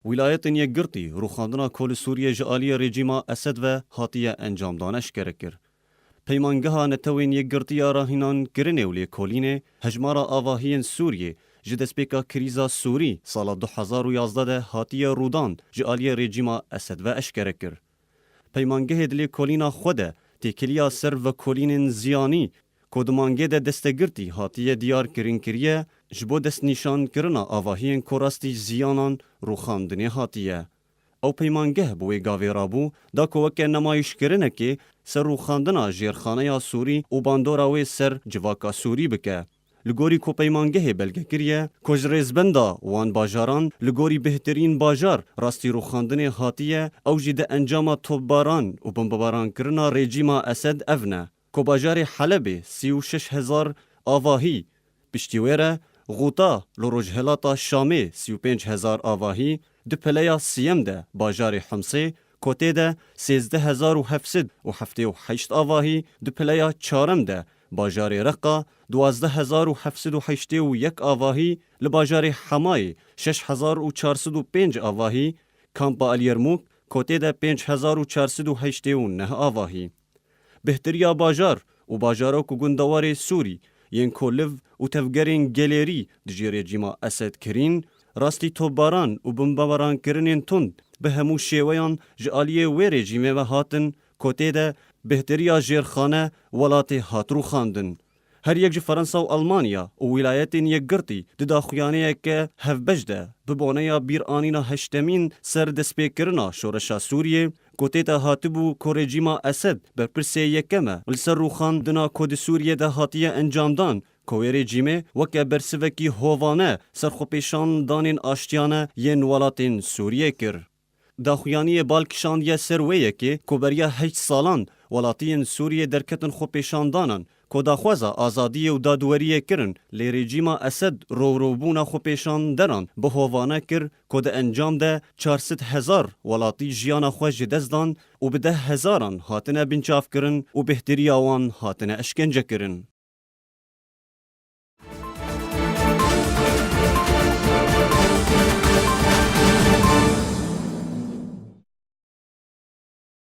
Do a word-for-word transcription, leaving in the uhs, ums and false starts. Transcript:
Wîlayetên Yekgirtî rûxandina ku li Sûriyê ji aliyê rejîma Esed ve hatiye encamdan eşkere kir. Peymangeha Netewên Yekgirtî ya Rahînankirinê û Lêkolînê hejmara avahiyên Sûriyê ji destpêka krîza Sûrî sala du hezar û yazdeh de hatiye rûdan ji aliyê rejîma Esed ve eşkere kir. Peymangehê di lêkolîna xwe de têkiliya ser vekolînên ziyanî ku di mangê de destegirtî hatiye diyar kirin kiriye, ji bo destnîşankirina avahiyên ku rastî ziyanan rûxandinê hatiye. Ew peymangeh bi wê gavê rabû da ku weke nemayîşkirinekê ser rûxandina jêrxaneya Sûrî û bandora wê ser civaka Sûrî bike. Li gorî ku peymangehê belge kiriye ku ji rêzbenda wan bajaran li gorî bêhtirîn bajar rastî rûxandinê hatiye, ew jî di encama topbaran û bombebarankirina rejîma Esed ev ne, ku bajarê Helebê sî û şeş hezar avahî, piştî wê re Xûta li rojhilata Şamê sî û pênc hezar avahî, di pileya siyem de bajarê Himsê ku tê de sêzdeh hezar û heft sed û heftê û heşt avahî, di pileya çarem de bajarê Reqa duwazdeh hezar û heft sed û heştê û yek avahî, li bajarê Hemayê şeş hezar û çar sed û pênc avahî, kampa El Yermûk ku tê de pênc hezar û çar sed û heştê û neh avahî. Bêhtiriya bajar û bajarok û gundewarê Sûrî yên ku liv û tevgerên gelêrî dijî rejîma Esed kirîn, rastî topbaran û bombebarankirinin tund bi hemû şêweyan ji aliyê wê rejîmê ve hatin, ku tê de bêhtiriya jêrxane welatê hat rûxandin. Her yek ji Fransa û Almanya û Wîlayetên Yekgirtî di daxuyaniyeke hevbeş de bi boneya bîranîna heştemîn ser destpêkirina şoreşa Sûriyê, ku tê de hatibû ku rejîma Esed berpirsê yekem e li ser rûxandina ku di Sûriyê de hatiye encamdan, ku wê rejîmê weke bersivekî hovane ser xwepêşandanên aştiyane yên welatên Sûriyê kir. Daxuyaniyê bal kişandiye ser wê yekê ku beriya heşt salan welatiyên Sûriyê derketin xwepêşandanan ku daxwaza azadiyê û dadweriyê kirin, lê rejîma Esed rowrowbûna xwepêşanderan bi hovane kir ku di encam de çar sed hezar welatî jiyana xwe ji dest dan û bi deh hezaran hatine binçavkirin û bêhtiriya wan hatine eşkencekirin.